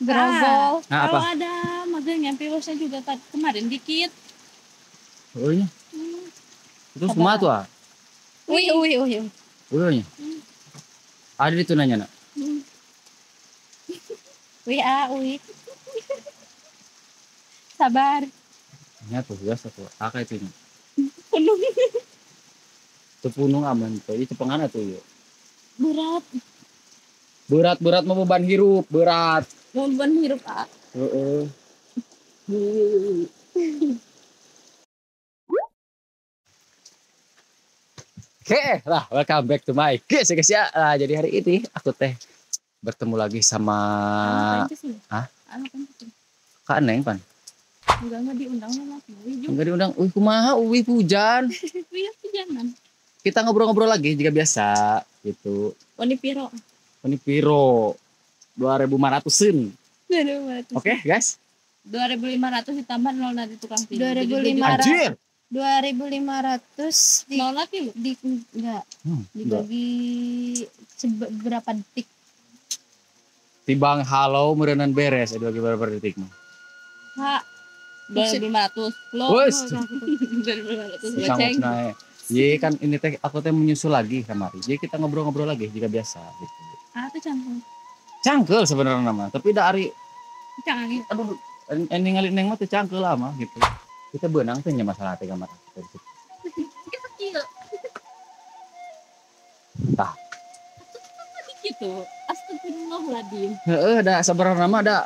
Grogol. Nah, apa? Kalau ada magang nyampe bosnya juga kemarin dikit. Oh iya. Itu semua tuh ah. Wih, wih, wih. Wih. Ada itu nanya nak. Wih, ah, wih. Sabar. Ini tuh biasa tuh. Apa itu ini? Punung. Itu punung aman tuh. Itu pengana tuh yuk. Berat. Berat berat mau beban hirup berat. Mau beban hirup ah. Heeh. Oke lah, welcome back to my guys ya guys ya. Nah, jadi hari ini aku teh bertemu lagi sama Hah? Kak Neng pan. Enggak diundang sama aku. Enggak diundang. Wih kumaha, wih hujan. Wih hujanan. Kita ngobrol-ngobrol lagi jika biasa gitu. Wani piro? Wani piro? 2.500-an. 2.500. Oke, guys. 2.500 ditambah 0 dari tukang tidur. 2.500. Anjir. 2.500 di 0 lagi lu? Di enggak. Dibagi berapa detik? Tibang halo meureunan beres dibagi berapa detik mah. Ha. 2.500. Lo. 2.500 goceng. Jadi kan ini teh aku teh menyusul lagi kemari. Jadi kita ngobrol-ngobrol lagi jika biasa gitu. Ah, itu cangkel. Cangkel sebenarnya nama, tapi dari cangkel. Aduh, ini ngali neng mah teh cangkel lama gitu. Kita benang teh nya masalah teh kamar kita. Kecil. Tah. Gitu. Astagfirullahaladzim. Heeh, da sebenarnya nama da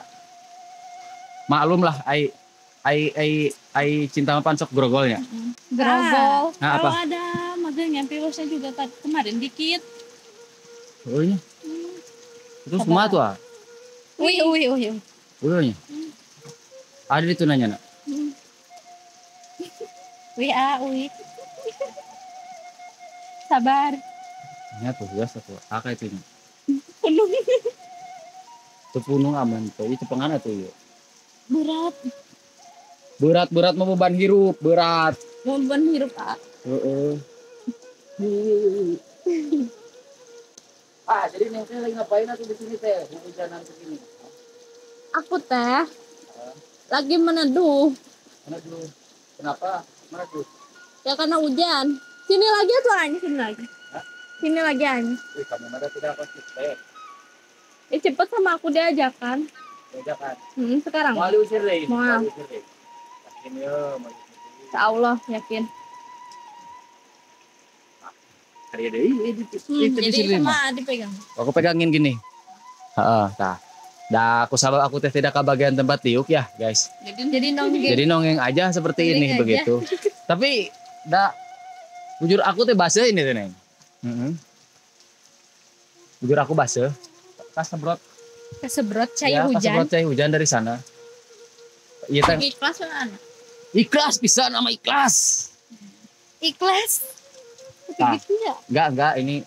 maklum lah ai ai ai ai cinta mah pansok grogolnya. Grogol. Nah, apa? Kalau ada magang nyampe bosnya juga kemarin dikit. Oh iya. Itu semua tuh ah. Wih, wih, wih. Wih. Ada itu nanya nak. Wih, ah, wih. Sabar. Ini tuh biasa tuh. Apa itu ini? Punung. Itu punung aman tuh. Itu pengana tuh yuk. Berat. Berat berat mau beban hirup berat. Mau beban hirup ah. Heeh. Ah, jadi neng teh lagi ngapain aku di sini teh? Hujanan segini. Aku teh lagi meneduh. Meneduh. Kenapa meneduh? Ya karena hujan. Sini lagi atau hanya sini lagi? Hah? Sini lagi hanya. Wih, kamu mah tidak konsisten. Cepet sama aku diajakan. Diajakan. Sekarang. Mau diusir deh. Mau. Diusir deh. Yakin ya, mau diusir. Insya Allah yakin. Jadi sama dipegang. Aku pegangin gini. Heeh, tah. Dah aku sabab aku teh tidak ke bagian tempat tiuk ya, guys. Jadi nonggeng. Jadi nonggeng aja seperti nonggeng ini aja. Begitu. Tapi dah jujur aku teh basah ini teh, Neng. Heeh. Jujur aku basah. Kasebrot. Kasebrot cai ya, hujan. Kasebrot cai hujan dari sana. Iya teh. Ikhlas kan? Ikhlas bisa nama ikhlas. Ikhlas. Nah, gitu ya? Enggak, ini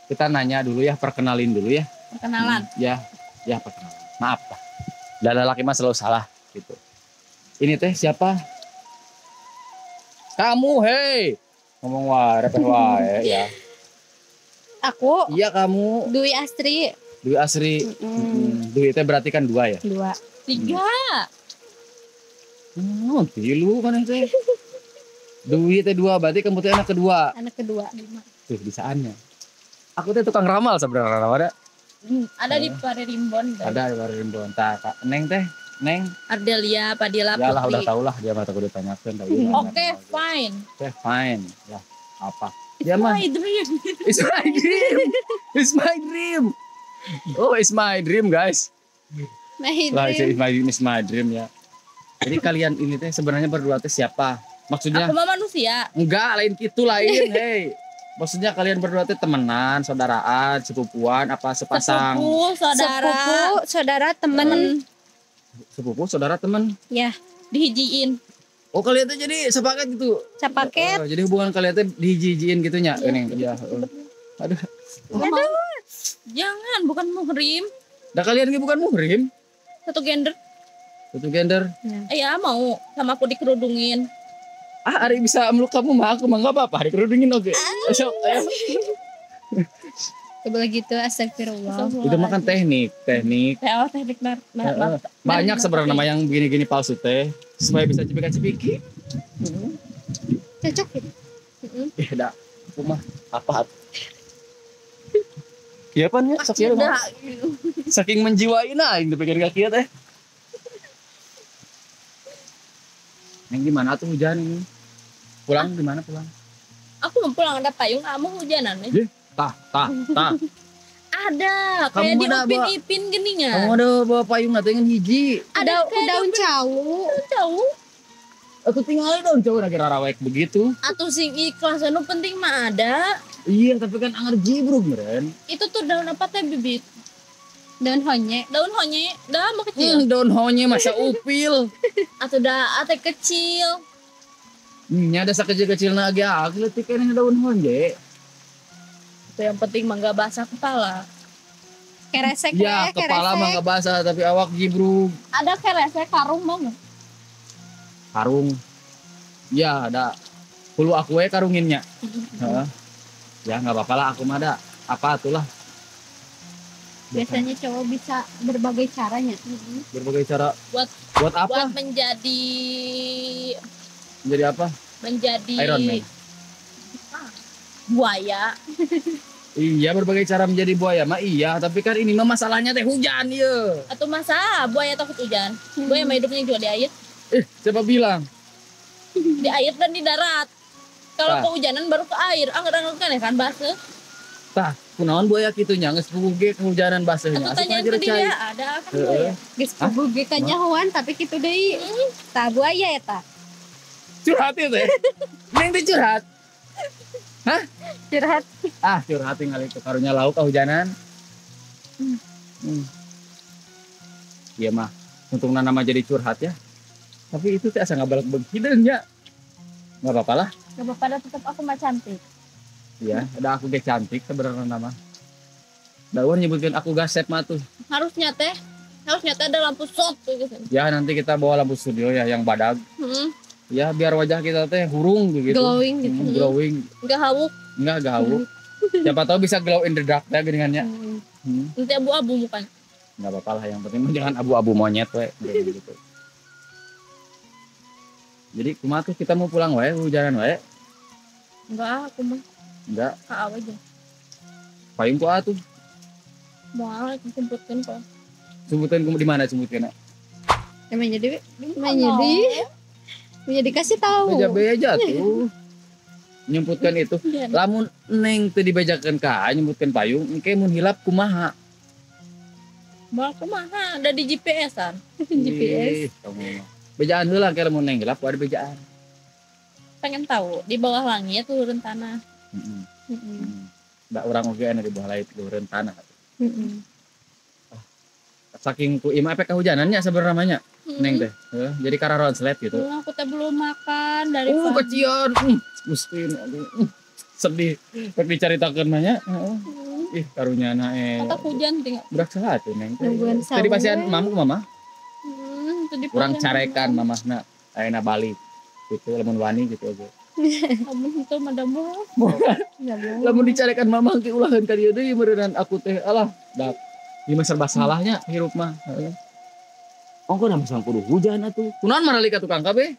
kita nanya dulu ya, perkenalin dulu ya. Perkenalan. Ya, ya perkenalan. Maaf lah. Dan lelaki mah selalu salah gitu. Ini teh siapa? Kamu, hei. Ngomong wae, repeh wae ya. Aku? Iya, kamu. Dwi Astri. Dwi Astri. Dwi teh berarti kan dua ya? Dua. Tiga. Tilu kan teh. Dwi teh dua, berarti kamu teh anak kedua. Anak kedua. Tuh bisaannya. Aku teh tukang ramal sebenarnya, ada. Ada di Parerimbon. Ada di Parerimbon. Tah, Kak Neng teh, Neng. Ardelia, Padilla Putri. Yalah udah tau lah dia mah takut ditanyakan. Oke, fine. Oke, fine. Ya, apa? It's dia my dream. It's my dream. It's my dream. Oh, it's my dream, guys. My dream. Lah, it's my dream ya. Jadi kalian ini teh sebenarnya berdua teh siapa? Maksudnya aku mah manusia. Enggak, lain gitu lain, hei. Maksudnya kalian berdua teh temenan, saudaraan, sepupuan, apa sepasang? Sepupu, saudara. Sepupu, saudara, temen. Sepupu, saudara, temen. Ya, dihijiin. Oh, kalian tuh jadi sepaket gitu. Sepaket. Oh, jadi hubungan kalian tuh dihijiin gitu nya. Ini ya. Aduh. Aduh. Jangan, bukan muhrim. Dah kalian ini bukan muhrim. Satu gender. Satu gender. Iya, mau sama aku dikerudungin. Ah, Ari bisa meluk kamu mah aku mah enggak apa-apa, dikerudungin oke. Sok, ayo. Coba gitu, astagfirullah. Itu mah kan teknik. Teknik banyak sebenarnya nama yang begini-gini palsu teh supaya bisa cipika-cipiki. Cocok gitu. Ih, dah. Aku mah apa? Iya pan ya, sok ieu mah. Saking menjiwai na aing dipikir ka kieu teh. Neng gimana tuh hujan ini? Pulang gimana pulang? Aku mau pulang ada payung, kamu hujanan aja. Tah. Ada, kayak di Upin-Ipin gini ya. Kamu ada bawa payung atau ingin hiji? Ada daun cau. Daun cau. Aku tinggalin daun cau lagi rarawek begitu. Atau sing ikhlas, anu penting mah ada. Iya, tapi kan anger jibruk meren. Itu tuh daun apa teh bibit? Daun honye. Daun honye, dah mah kecil. Daun honye masa upil. Atau dah ate kecil. Nya ada sakecil-kecil na age aku leutik keneh daun honje. Itu yang penting mah enggak basah kepala. Keresek ya, kepala mah enggak basah tapi awak jibruk. Ada keresek karung mau enggak? Karung. Ya, ada. Hulu aku we karunginnya. Heeh. Ya enggak apa-apa lah aku mah ada apa atulah. Biasanya cowok bisa berbagai caranya. Berbagai cara buat apa? Buat menjadi apa? Menjadi Iron Man. Buaya. Iya, berbagai cara menjadi buaya mah iya, tapi kan ini mah masalahnya teh hujan ieu. Atau masa buaya takut hujan? Buaya mah hidupnya juga di air. Siapa bilang? Di air dan di darat. Kalau kehujanan baru ke air, angger-angger kan ya kan basah. Tah, kunaon buaya kitu nya geus puguh ge kehujanan basahnya. Atuh tanyain ke dia, ada kan buaya. Geus puguh ge kanyahoan tapi kitu deui. Tah buaya eta. Curhat ieu teh. Neng teh curhat. Hah? Curhat. Ah, curhat tinggal itu karunya lauk kehujanan. Iya mah, untungna nama jadi curhat ya. Tapi itu teh asa ngabalek begideung nya. Enggak apa-apa lah. Enggak apa-apa, tetap aku mah cantik. Iya, ada aku ge cantik sebenarnya nama. Daun nyebutkan aku gasep mah tuh. Harusnya teh ada lampu sot gitu. Ya, nanti kita bawa lampu studio ya yang badag. Ya, biar wajah kita teh hurung begitu. Glowing gitu. Glowing. Enggak hawuk. Enggak hawuk. Siapa tahu bisa glow in the dark ya geningannya. Nanti abu-abu mukanya. Enggak apa-apa lah, yang penting jangan abu-abu monyet we gitu. Jadi kumaha tuh kita mau pulang wae hujanan wae? Enggak, aku mah. Enggak. Ka aja. Payung ku atuh. Moal jemputkeun kok. Jemputkeun di mana jemputkeun? Emang jadi dikasih tahu. Beja-beja tuh. Nyemputkeun itu. Lamun neng teu dibejakeun ka nyemputkeun payung engke mun hilap kumaha? Moal kumaha? Ada di GPS-an. GPS. Bejaan heula ke lamun neng hilap ada bejaan. Pengen tahu di bawah langit turun tanah. Da urang oge anu di bawah langit turun tanah. Saking ku imah efek kehujanannya sebenarnya neng teh. Jadi karena ronslet gitu. Aku teh belum makan dari pagi. Kecian. Gusti aduh. Sedih. Rek dicaritakeun mah nya. Ih karunyana Kata hujan tinggal. Budak saha tuh neng teh. Tadi pasian mamu ku mama? Kurang carekan mamahna ayeuna balik gitu lamun wani gitu aja. Lamun itu mah da moal. Lamun dicarekan mamah ge ulaheun ka dieu deui meureunnan aku teh alah dak. Ieu mah serba salahnya hirup mah. Heeh. Ongko da masang kudu hujan atuh. Kunaon maralik ka tukang kabeh?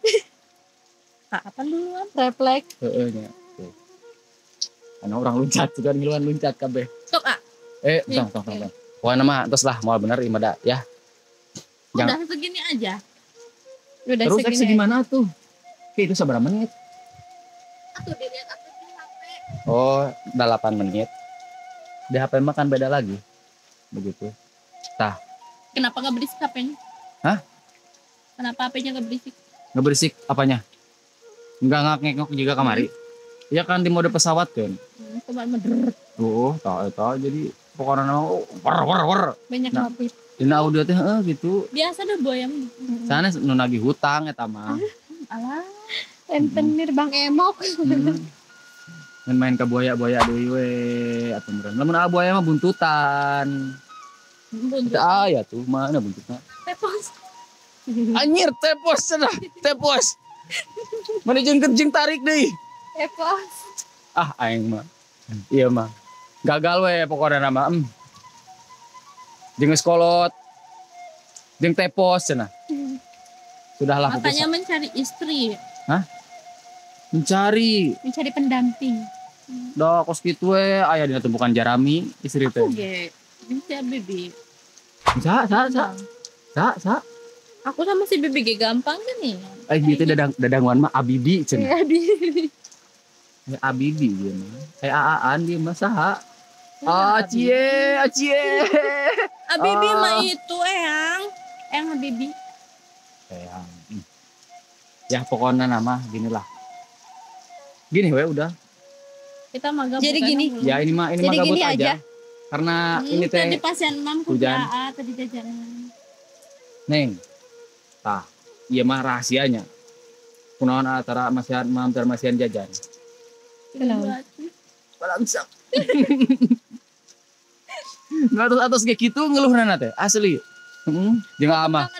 Kapan duluan? Refleks. Heeh nya. Ana urang luncat juga ngiluan luncat kabeh. Sok ah. Tong. Pokona mah tos lah moal bener ieu mah da ya. Udah segini aja. Udah terus segini segimana tuh? Oke, itu seberapa menit? Atuh dilihat atuh di HP. Oh, 8 menit. Di HP mah kan beda lagi. Begitu. Tah. Kenapa enggak berisik HP-nya? Hah? Kenapa HP-nya enggak berisik? Enggak berisik apanya? Enggak ngak-ngekok juga kamari. Iya kan di mode pesawat kan. Kemarin meder. Oh, tahu jadi pokoknya nama war war war. Banyak nah, ngopi. Dina audio teh heeh gitu. Biasa deh buaya mah. Sana nu nagih hutang eta mah. Alah, rentenir Bang Emok. Main ke buaya-buaya deui we atuh meureun. Lamun buaya mah buntutan. Buntut. Aya tuh mana buntutna? Tepos. Anjir tepos cenah, tepos. Mana jeung tarik deui. Tepos. Ah aing mah. Iya mah. Gagal we pokoknya nama. Jeung geus kolot. Jeung tepos cenah. Sudahlah Makanya mencari istri. Hah? Mencari pendamping. Dah kos kitu we aya dina tumpukan jarami istri teh. Aku ge. Bisa bibi. Sa. Sa. Aku sama si bibi ge gampang kan nih. Eh gitu dadanguan mah abibi cenah. Iya, abibi. Ya abibi dia mah. Aaan dia mah saha? Acie, acie. Abibi mah itu eyang. Eyang Habibi. Eyang. Ya pokoknya nama ginilah. Gini we udah. Kita mah gabut. Jadi gini. Ya ini mah gabut gini aja. Karena ini teh tadi pasien mam hujan. Tadi jajanan. Neng. Tah, ieu mah rahasianya. Kunaon antara masihan mam dan masihan jajan. Kenapa? Balangsak. Ngatos-atos ge kitu ngeluhna teh asli. Heeh, jeung ama.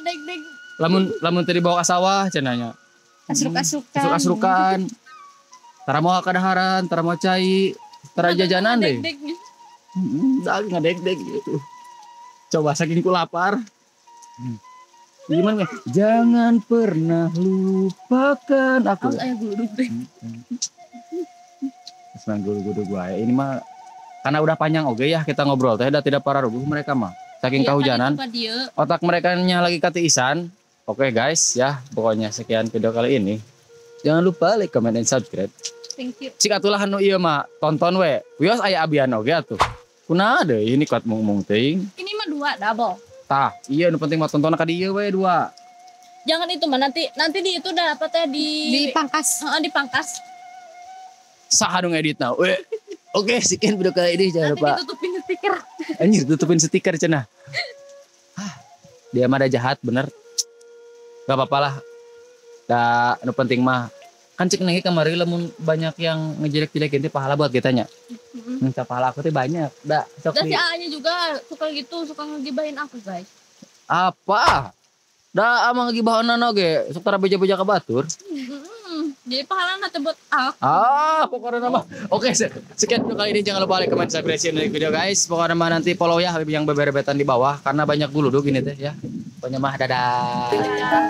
Lamun teu dibawa ka sawah cenah nya. Asruk-asrukan. Asruk-asrukan. Tara moal kadaharan, tara moal cai, tara jajanan deh. Heeh, ngadeg-deg gitu. Coba saking ku lapar. Gimana? Jangan pernah lupakan aku. Awas aya guludug deh. Senang guludug wae. Ini mah karena udah panjang oge ya kita ngobrol teh udah tidak para rubuh mereka mah. Saking kehujanan. Otak mereka nya lagi katiisan. Oke guys ya, pokoknya sekian video kali ini. Jangan lupa like, comment, and subscribe. Thank you. Cik atulah anu ieu mah tonton we. Wios aya abian oge atuh. Kunaha deui ini kuat mung-mung teuing. Ini mah 2 double. Tah, iya nu penting mah tonton ka dieu we 2. Jangan itu mah nanti di itu dah apa teh di dipangkas. Heeh, dipangkas. Saha nu ngeditna we. Oke, sekian video kali ini jangan lupa. Nanti ditutupin stiker. Anjir, tutupin stiker cenah. Hah, dia mah ada jahat bener. Gak apa-apa lah. Da nu penting mah kan cek nengki kamari lamun banyak yang ngejelek-jelekin teh pahala buat kitanya. Minta pahala aku teh banyak. Da, sok da si A-nya juga suka gitu, suka ngegibahin aku, guys. Apa? Da amang ngegibahanna oge, sok tara beja-beja ka batur. Jadi pahala nanti buat aku. Ah, pokoknya nama. Oke, sekian video kali ini. Jangan lupa like, comment, subscribe, share video guys. Pokoknya mah nanti follow ya yang beberebetan di bawah karena banyak guludug ini teh ya. Pokoknya mah dadah. Dadah.